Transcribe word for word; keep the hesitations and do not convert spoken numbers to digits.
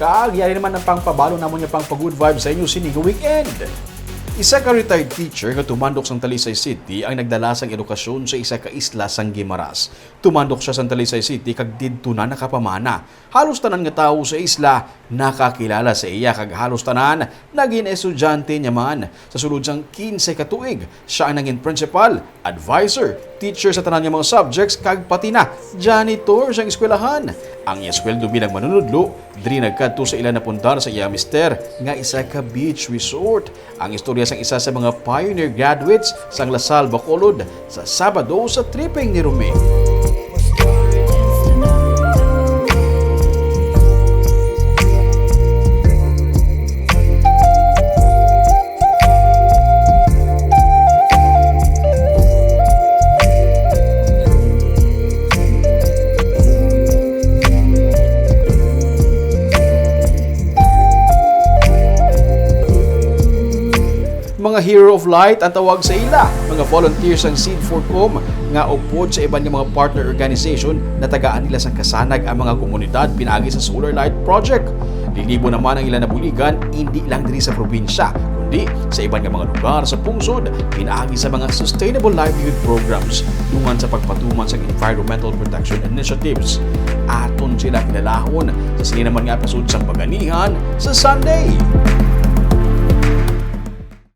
Kag yari naman ang pangpabalo namon nga pangpa-good vibes sa inyo sini nga weekend. Isa ka retired teacher nga tumandok sang Talisay City ang nagdala sang edukasyon sa isa ka isla sang Guimaras. Tumandok siya sang Talisay City kag didto na nakapamana. Halos tanan nga tawo sa isla nakakilala sa iya kag halos tanan naging estudyante niya man. Sa sulod sang quince ka tuig, siya ang nangin principal, advisor, teacher sa tanan nga mga subjects kag pati na janitor sang eskwelahan. Ang iya sweldo bilang manunudlo, diri nagkadto sa ila napundar sa iya mister nga isa ka beach resort. Ang istorya sang isa sa mga pioneer graduates sang La Salle, Bacolod sa Sabado sa tripping ni Romy. Mga Hero of Light ang tawag sa ila, mga volunteers sang Seed for Com nga upod sa iban nga mga partner organization, natagaan nila sang kasanag ang mga komunidad pinaagi sa Solar Light Project. Linibo naman ang ila nabuligan, indi lang diri sa probinsya, kundi sa iban nga mga lugar sa pungsod pinaagi sa mga sustainable livelihood programs dungan sa pagpatuman sang environmental protection initiatives. Aton sila kilalahon sa sini naman nga episode sang Paganihan sa Sunday.